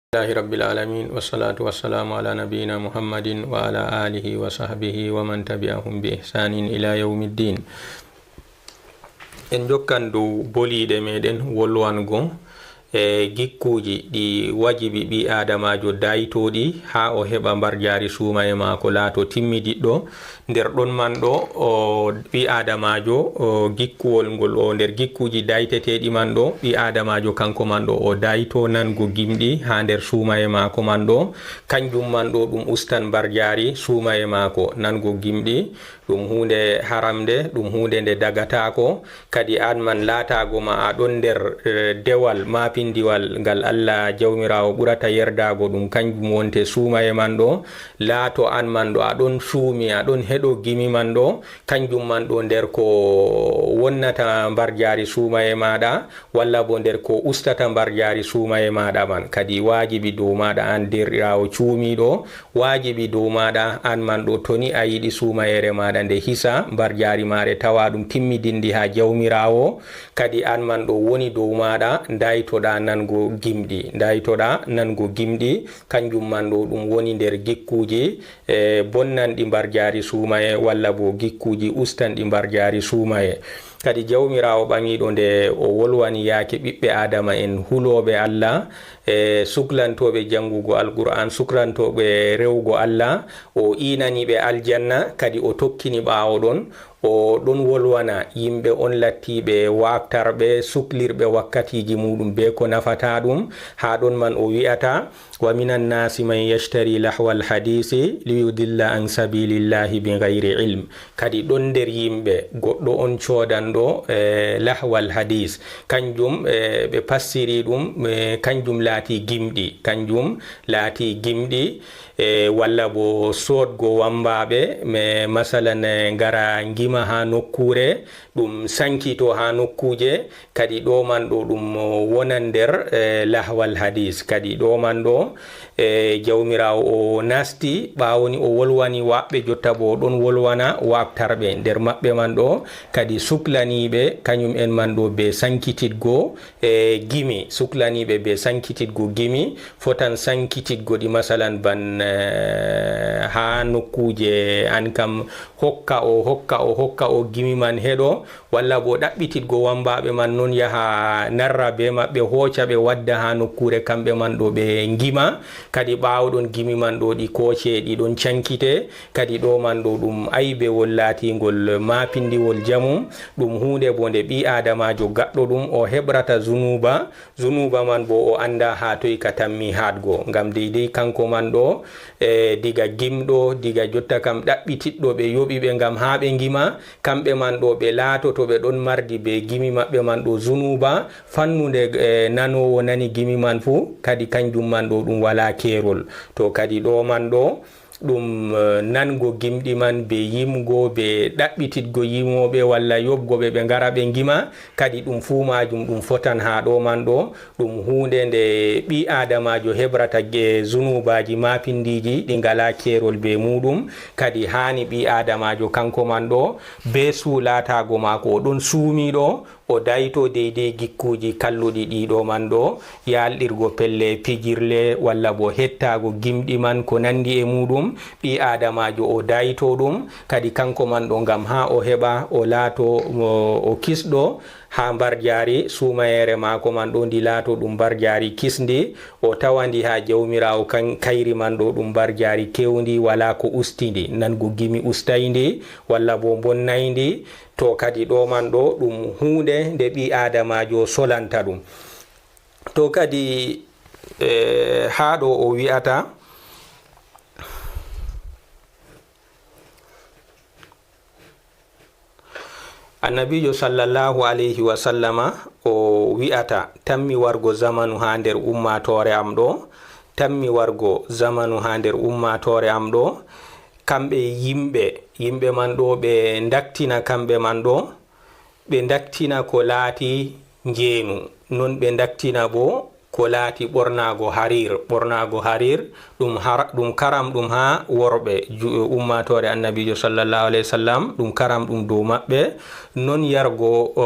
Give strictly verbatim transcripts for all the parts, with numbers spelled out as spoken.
Alhamdulillahi Rabbil Alamin, wassalatu wassalamu ala nabiyyina Muhammadin wa ala alihi wa sahbihi wa man tabi'ahum bi ihsanin ila yawmiddin. En jokkan dow boliiɗe meɗen wolwango e gikkuuji ɗi wajibi ɓii aadamaajo daytooɗi haa o heɓa mbarjaari suumaye maako laato timmidiɗɗo. Nder ɗon man ɗo, o ɓii aadamaajo, o gikkuwol ngol o nder gikkuuji dayteteeɗi man ɗo, ɓii aadamaajo kanko man ɗo o dayto nango gimɗi haa nder suumaye maako man ɗo. Kanjum man ɗo ɗum ustan mbarjaari suumaye maako nango gimɗi. Ɗum huunde haramnde, ɗum huunde nde dagataako. Kadi aan man laataago ma a ɗon nder, eh, dewal maapindiwal ngal Allah Jawmiraawo ɓurata yerdaago ɗum, kanjum wonte suumaye man ɗo. Laato aan man ɗo a ɗon suumi, a ɗon heɗo gimi man ɗo, kanjum man ɗo nder ko wonnata mbarjaari suumaye maaɗa, walla bo nder ko ustata mbarjaari suumaye maaɗa man. Kadi waajibi dow maaɗa aan deerɗiraawo cuumiiɗo, waajibi dow maaɗa aan man ɗo, to ni a yiɗi suumayeere maaɗa nde hisa, mbarjaari maare tawa ɗum timmidinndi haa Jawmiraawo. Kadi aan man ɗo woni dow maaɗa, ndaytoɗa nango gimɗi, ndaytoɗa nango gimɗi, kanjum man ɗo ɗum woni nder gikkuuji, e, bonnanɗi mbarjaari suumaye, walla bo gikkuuji ustanɗi mbarjaari suumaye. Kadi Jawmiraawo ɓaŋiiɗo nde o wolwani yaake ɓiɓɓe Aadama en hulooɓe Allah, e suklantooɓe jaŋgugo Alqur'aan, suklantooɓe rewugo Allah, o iinani ɓe aljanna, kadi o tokkini ɓaawo ɗon, o ɗon wolwana yimɓe on lattiiɓe waaktarɓe, suklirɓe wakkatiiji muuɗum bee ko nafataa ɗum. Haa ɗon man o wi'ata, "Wa minan naasi man yashtari lahwal hadiisi liyudilla an sabiilillaahi bi gayri ilm." Kadi ɗon nder yimɓe goɗɗo on coodanɗo, eh, lahwal hadiis. Kanjum, eh, ɓe passiri ɗum, eh, kanjum laati gimɗi. Kanjum laati gimɗi, eh, walla bo soodgo wammbaaɓe, me, masalan, eh, ngara ngima haa nokkuure, ɗum sankito haa nokkuuje. Kadi ɗo man ɗo ɗum, o, wonan nder, eh, lahwal hadiis. Kadi ɗo man ɗo, eh, Jawmiraawo o nasti, ɓaawo ni o wolwani waɓɓe, jotta bo o ɗon wolwana waɓtarɓe nder maɓɓe man ɗo, kadi suklaniiɓe kañum en man ɗo be sankititgo, eh, gimi, suklaniiɓe be sankititgo gimi, fotan sankititgo ɗi, masalan, ban, eh, haa nokkuuje an kam, hokka o, hokka o, hokka o gimi man heɗo, walla bo ɗaɓɓititgo wammbaaɓe man non yaha narra be maɓɓe, hooca ɓe wadda haa nokkuure kamɓe man ɗo ɓe ngima. Kadi ɓaawo ɗon gimi man ɗo ɗi kooce, ɗi ɗon cankite. Kadi ɗo man ɗo ɗum aybewol laatingol maapindiwol jamum. Ɗum huunde bo nde ɓii aadamaajo gaɗɗo ɗum o heɓrata zunuuba. Zunuuba man bo o annda haa toy ka tammi haatgo. Ngam deydey kanko man ɗo, e, diga gimɗo, diga jotta kam ɗaɓɓititɗo ɓe yoɓi ɓe ngam haa ɓe ngima, kamɓe man ɗo ɓe laatoto ɓe ɗon mardi be gimi maɓɓe man ɗo zunuuba, fannunde, e, nanoowo nani gimi man fuu, kadi kanjum man ɗo ɗum walaa keerol. To kadi ɗo man ɗo, ɗum, eh, nango gimɗi man be yimgo, be ɗaɓɓititgo yimooɓe walla yoɓgo ɓe, ɓe ngara ɓe ngima, kadi ɗum fuu maajum ɗum fotan haa ɗo man ɗo. Ɗum huunde nde ɓii aadamaajo heɓrata ge-, zunuubaaji maapindiiji ɗi ngalaa keerol be muuɗum. Kadi haani ɓii aadamaajo kanko man ɗo, be suulaataago maako, o ɗon suumiiɗo, o dayto deydey gikkuuji kalluɗi ɗiɗo man ɗo, yaalɗirgo pelle pijirle walla bo hettaago gimɗi man ko nanndi e muuɗum, ɓii aadamaajo o dayto ɗum, kadi kanko man ɗo ngam haa o heɓa o laato o, o kisɗo haa mbarjaari suumayeere maako man ɗo ndi laato ɗum mbarjaari kisndi, o tawa ndi haa Jawmiraawo kan-, kayri man ɗo ɗum mbarjaari keewndi, walaa ko usti ndi, nango gimi ustay ndi, walla bo mbonnay ndi, To kadi ɗo man ɗo ɗum huunde nde ɓii aadamaajo solanta ɗum. To kadi, eh, haa ɗo o wi'ata, Annabiijo sallallahu alayhi wa sallama o wi'ata, tammi wargo zamanu haa nder ummaatoore am ɗo, tammi wargo zamanu haa nder ummaatoore am ɗo, kamɓe yimɓe, yimɓe man ɗo ɓe ndaktina kamɓe man ɗo, ɓe ndaktina ko laati njeenu, non ɓe ndaktina bo ko laati ɓornaago hariir. Ɓornaago hariir, ɗum har-, ɗum karam ɗum haa worɓe, ju-, ummaatoore Annabiijo sallallahu alayhi wa sallam, ɗum karam ɗum dow maɓɓe. Non yargo, o,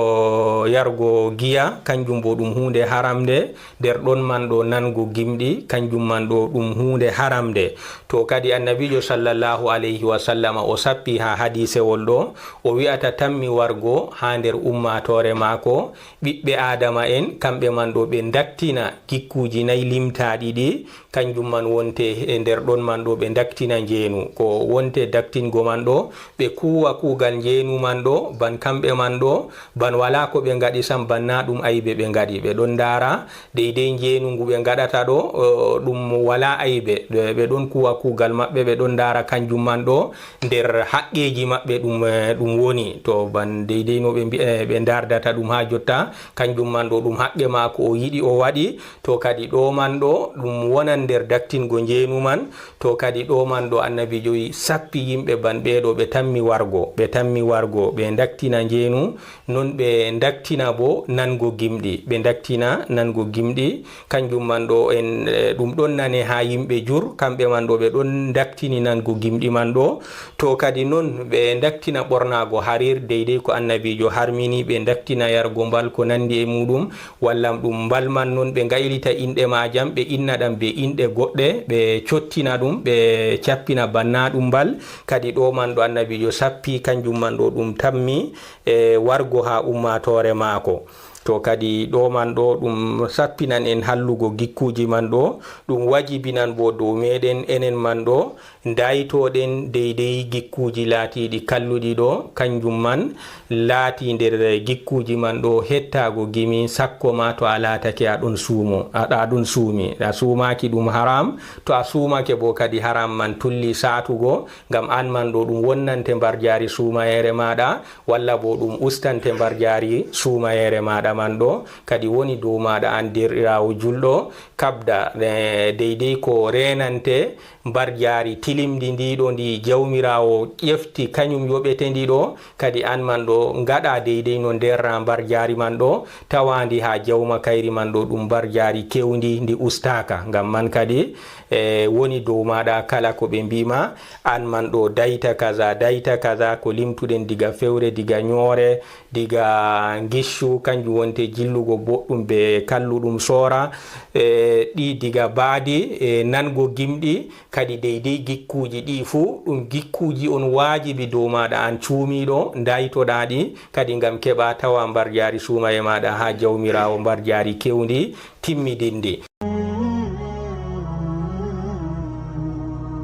yargo giya, kanjum bo ɗum huunde haramnde, nder ɗon man ɗo nango gimɗi, kanjum man ɗo ɗum huunde haramnde. To kadi Annabiijo sallallahu alayhi wa sallama o sappi haa hadiisewol ɗo, o wi'ata tammi wargo haa nder ummaatoore maako, ɓiɓɓe Aadama en, kamɓe man ɗo ɓe ndaktina gikkuuji nayi limtaaɗi ɗi, kanjum man wonte e nder ɗon man ɗo ɓe ndaktina njeenu. Ko wonte daktingo man ɗo, ɓe kuuwa kuugal njeenu man ɗo, ban kamɓe man ɗo, ban walaa ko ɓe ngaɗi sam, ban naa ɗum aybe ɓe ngaɗi. Ɓe ɗon ndaara deydey njeenu ngu ɓe ngaɗata ɗo, o, ɗum walaa aybe. Ɓe, ɓe ɗon kuuwa kuugal maɓɓe, ɓe ɗon ndaara kanjum man ɗo, nder haqqeeji maɓɓe ɗum, eh, ɗum woni. To ban deydey no ɓe mbi-, eh, ɓe ndardata ɗum haa jotta, kanjum man ɗo ɗum haqqe maako o yiɗi o waɗi. To kadi ɗo man ɗo ɗum wonan nder daktingo njeenu man. To kadi ɗo man ɗo Annabiijo wi sappi yimɓe ban ɓee ɗo ɓe tammi wargo, ɓe tammi wargo, ɓe ndaktina njeenu, non ɓe ndaktina bo nango gimɗi, ɓe ndaktina nango gimɗi. Kanjum man ɗo en, eh, ɗum ɗon nane haa yimɓe jur, kamɓe man ɗo ɓe ɗon ndaktini nango gimɗi man ɗo. To kadi non ɓe ndaktina ɓornaago hariir, deydey ko Annabiijo harmini, ɓe ndaktina yargo mbal ko nandi e muuɗum, walla ɗum mbal man non ɓe ngaylita inɗe maajam, ɓe inna ɗam be inɗe goɗɗe, ɓe cottina ɗum, ɓe cappina ban naa ɗum mbal. Kadi ɗo man ɗo Annabiijo sappi, kanjum man ɗo ɗum tammi, e wargo haa ummaatoore maako. To kadi ɗo man ɗo ɗum sappinan en hallugo gikkuuji man ɗo, ɗum wajibinan bo dow meeɗen enen man ɗo, ndaytoɗen deydey gikkuuji laatiiɗi kalluɗi ɗo, kanjum man laati nder gikkuuji man ɗo hettaago gimi, sakko ma to a laatake a ɗon suumo, a, a ɗon suumi. A suumaaki ɗum haram, to a suumake bo kadi haram man tulli saatugo, ngam an man ɗo ɗum wonnante mbarjaari suumayeere maaɗa, walla bo ɗum ustantee mbarjaari suumayeere maaɗa man ɗo, kadi woni dow maaɗa an deerɗiraawo julɗo, kabda, eh, deydey ko reenantee mbarjaari tilimndi ndi ɗo ndi Jawmiraawo ƴefti, kanyum yoɓete ndi ɗo, kadi an man ɗo ngaɗa deydey no ndeerra mbarjaari man ɗo, tawaandi haa jawma kayri man ɗo ɗum mbarjaari kewndi ndi ustaaka. Ngam man kadi, eh, woni dow maaɗa kala ko ɓe mbi'ma, an man ɗo dayta kaza, dayta kaza, ko limtuɗen diga fewre, diga nyoore, diga ngiccu, kanjum wonte jillugo boɗɗum be kalluɗum soora, eh, ɗi diga baadi, eh, nango gimɗi, kadi deydey gikkuuji ɗi fuu, ɗum gikkuuji on waajibi dow maaɗa an cuumiiɗo, daytoɗa ɗi, kadi ngam keɓa tawa mbarjaari suumaye maaɗa haa Jawmiraawo, mbarjaari kewndi, timmidinndi.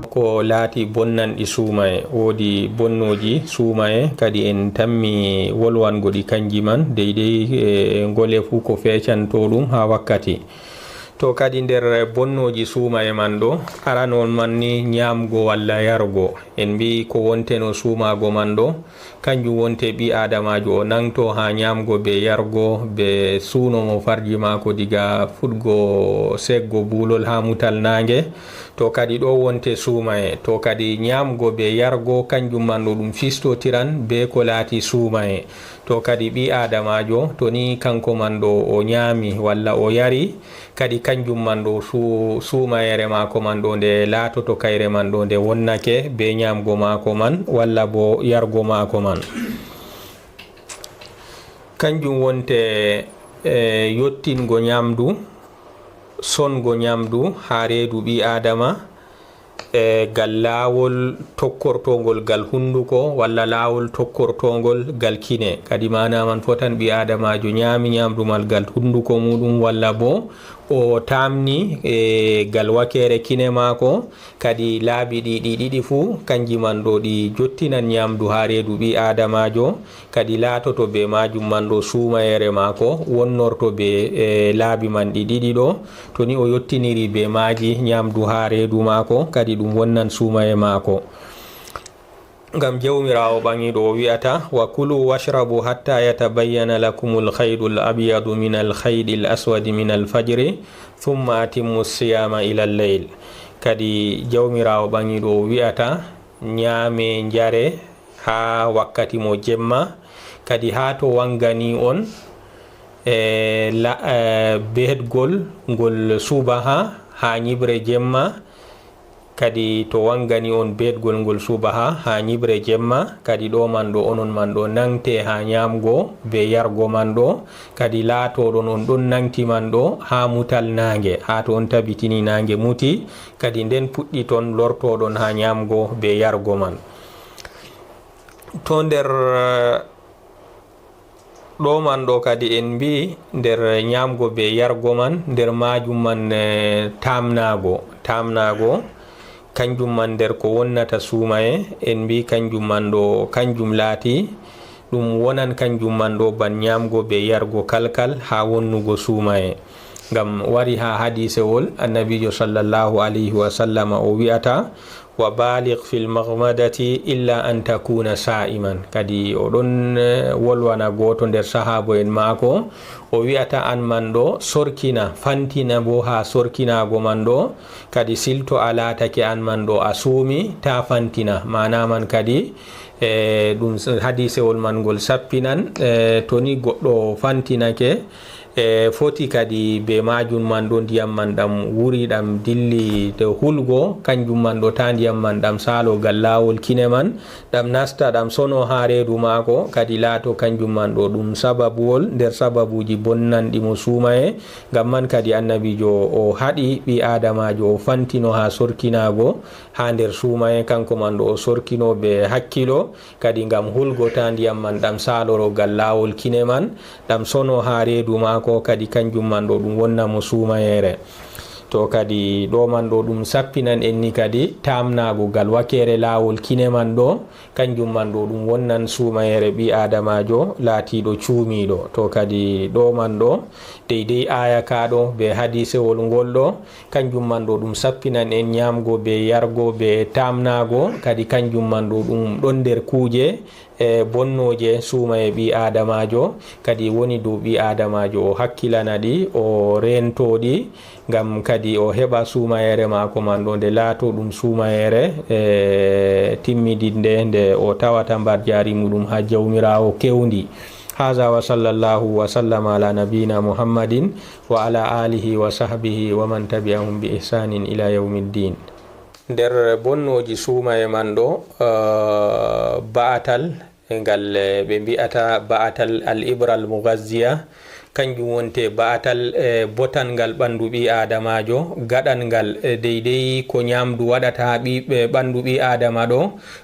Ko laati bonnanɗi suumaye, woodi bonnooji suumaye, kadi en tammi wolwango ɗi kanji man, deydey, e ngole fuu ko feecanto ɗum haa wakkati. To kadi nder bonnooji suumaye man ɗo, aranol man ni nyaamgo walla yargo. En mbi'i ko wonteno suumaago man ɗo, kanjum wonte ɓii aadamaajo o nangto haa nyaamgo be yargo, be suuno mo farji maako diga fuɗgo seeggo buulol haa mutal naange. To kadi ɗo wonte suumaye. To kadi nyaamgo be yargo, kanjum man ɗo ɗum fistotiran be ko laati suumaye. To kadi ɓii aadamaajo, to ni kanko man ɗo o nyaami walla o yari, kadi kanjum man ɗo su-, suumayeere maako man ɗo nde laatoto kayre man ɗo nde wonnake be nyaamgo maako man walla bo yargo maako man. Kanjum wonte, e, yottingo nyaamdu, songo nyaamdu haa reedu ɓii aadama, e, gal laawol tokkortoongol gal hunnduko walla laawol tokkortoongol gal kine. Kadi maana man fotan ɓii aadamaajo nyaami nyaamdu mal gal hunnduko muuɗum walla bo o taamni, e, gal wakeere kine maako. Kadi laabi ɗi, ɗi ɗiɗi fuu, kanji man ɗo ɗi jottinan nyaamdu haa reedu ɓii aadamaajo. Kadi laatoto be maajum man ɗo suumayeere maako, wonnorto be, e, laabi man ɗi ɗiɗi ɗo. To ni o yottiniri be maaji nyaamdu haa reedu maako, kadi ɗum wonnan suumaye maako. Ngam Jawmiraawo ɓaŋiiɗo o wi'ata, "Wa kulu washrabu hatta yatabayyana lakumul khaydul abyadu minal khaydil aswadi minal fajri, thumma atimmu siyama ilal layl." Kadi Jawmiraawo ɓaŋiiɗo o wi'ata, "Nyaame, njare haa wakkati mo jemma, kadi haa to waŋgani on, e la, e beetgol ngol subaha haa ñiɓre jemma. Kadi to wangani on beetgol ngol subaha haa ñiɓre jemma, kadi ɗo man ɗo, onon man ɗo, nangte haa ñaamgo be yargo man ɗo, kadi laatoɗon on ɗon nangti man ɗo haa mutal naange, haa to on tabitini naange muti, kadi nden puɗɗiton lortoɗon haa ñaamgo be yargo man. To nder, eh, ɗo man ɗo kadi en mbi nder ñaamgo be yargo man, nder maajum man, eh, tamnaago, tamnaago, kanjum man nder ko wonnata suumaye, en mbi kanjum man ɗo, kanjum laati, ɗum wonan kanjum man ɗo ban ñaamgo be yargo kalkal haa wonnugo suumaye. Ngam wari haa hadiisewol Annabiijo sallallahu alayhi wa sallama o wi'ata, "Wa baligh fil maghmadati illa an takuna sa'iman." Kadi o ɗon, eh, wolwana gooto nder sahaabo en maako, o wi'ata, "An man ɗo, sorkina, fantina bo haa sorkinaago man ɗo, kadi silto a laatake an man ɗo a suumi, ta fantina." Maana man kadi, eh, ɗum s-, hadiisewol man ngol sappinan, eh, to ni goɗɗo fantinake, e foti kadi be maajum man ɗo, ndiyam man ɗam wuri, ɗam dilli to hulgo, kanjum man ɗo, ta ndiyam man ɗam saalo gal laawol kine man, ɗam nasta, ɗam sono haa reedu maako, kadi laato kanjum man ɗo ɗum sababuwol nder sababuuji bonnanɗi mo suumaye. Ngam man kadi Annabiijo o haɗi ɓii aadamaajo o fantino haa sorkinaago haa nder suumaye, kanko man ɗo o sorkino be hakkilo, kadi ngam hulgo ta ndiyam man ɗam saaloro gal laawol kine man, ɗam sono haa reedu maako, kadi kanjum man ɗo ɗum wonna mo suumayeere. To kadi ɗo man ɗo ɗum sappinan en ni kadi tamnaago gal wakeere laawol kine man ɗo, kanjum man ɗo ɗum wonnan suumayeere ɓii aadamaajo laatiiɗo cuumiiɗo. To kadi ɗo man ɗo, deydey aaya kaa ɗo be hadiisewol ngol ɗo, kanjum man ɗo ɗum sappinan en ñaamgo be yargo be tamnaago, kadi kanjum man ɗo ɗum ɗon nder kuuje, e, bonnooje suumaye ɓii aadamaajo, kadi woni dow ɓii aadamaajo o hakkilana ɗi, o reento ɗi, ngam kadi o heɓa suumayeere maako man ɗo nde laato ɗum suumayeere, e, timmidinde, nde o tawata mbarjaari muɗum haa Jawmiraawo kewndi. Haza wa sallallahu wa sallam ala nabiyina Muhammadin wa ala alihi wa sahbihi wa man tabi'ahum bi ihsanin ila yawmiddin. Nder bonnooji suumaye man ɗo, eh, ba'atal, e ngal, eh, ɓe mbi'ata ba'atal al ibra al mughazziya, kanjum wonte ba'atal, eh, botan ngal ɓandu ɓii aadamaajo, gaɗan ngal, eh, deydey ko ñaamdu waɗata haa ɓii, ɓe ɓandu ɓii aadama ɗo,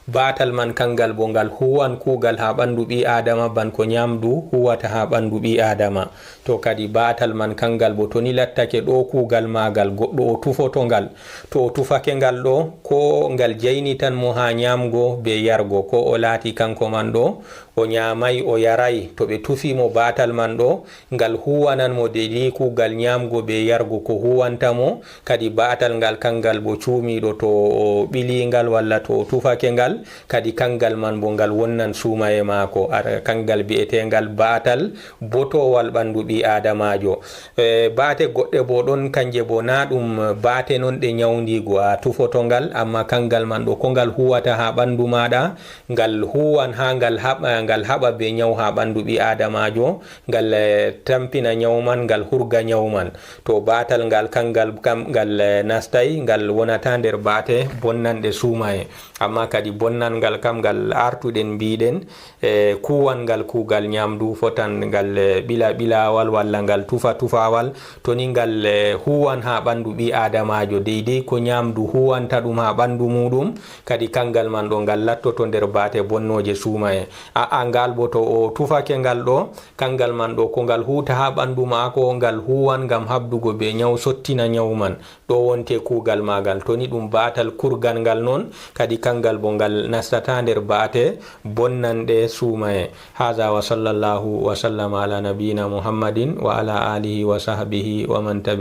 ba'atal man kangal bo ngal huwan kuugal haa ɓandu ɓii aadama, ban ko ñaamdu huwata haa ɓandu ɓii aadama. To kadi ba'atal man kangal bo, to ni lattake ɗo kuugal maagal, goɗɗo o tufoto ngal. To o tufake ngal ɗo, ko ngal jaynitan mo haa ñaamgo be yargo, ko o laati kanko man ɗo, o ñaamay, o yaray. To ɓe tufi mo ba'atal man ɗo, ngal huwanan mo deydey kuugal ñaamgo be yargo ko huwanta mo. Kadi ba'atal ngal kangal bo cuumiiɗo, to o ɓili ngal walla to o tufake ngal, kadi kangal man bo ngal wonnan suumaye maako. Ar-, kangal bi'eteengal ba'atal botowal ɓandu ɓii aadamaajo. E, baate goɗɗe bo ɗon, kanje bo na ɗum baate non ɗe ñawndiigu a tufoto ngal, amma kangal man ɗo ko ngal huwata haa ɓandu maaɗa, ngal huwan haa ngal haɓa, ngal haɓa be ñaw haa ɓandu ɓii aadamaajo, ngal, e, tampina ñaw man, ngal hurga ñaw man. To baatal ngal kangal kam, ngal, e, nastay, ngal wonata nder baate bonnanɗe suumaye. Amma kadi bonnangal kam ngal artuɗen mbiɗen, e, kuuwan ngal kuugal ñaamdu, fotan ngal, e, ɓila ɓilawal walla ngal tufa tufawal. To ni ngal, e, huuwan haa ɓandu ɓii aadamaajo, deydey ko ñaamdu huuwanta ɗum haa ɓandu muuɗum, kadi kangal man ɗo ngal lattoto nder baate bonnooje suumaye. A'a, ngal bo to o tufake ngal ɗo, kangal man ɗo ko ngal huuta haa ɓandu maako, ngal huuwan ngam haɓdugo be ñaw, sottina ñaw man. Ɗo wonte kuugal maagal. To ni ɗum baatal kurgal ngal non, kadi kangal bo ngal nastata nder baate bonnanɗe suumaye. Haza wa sallallahu wa sallama ala nabiyina Muhammadin wa ala alihi wa sahbihi wa man tabi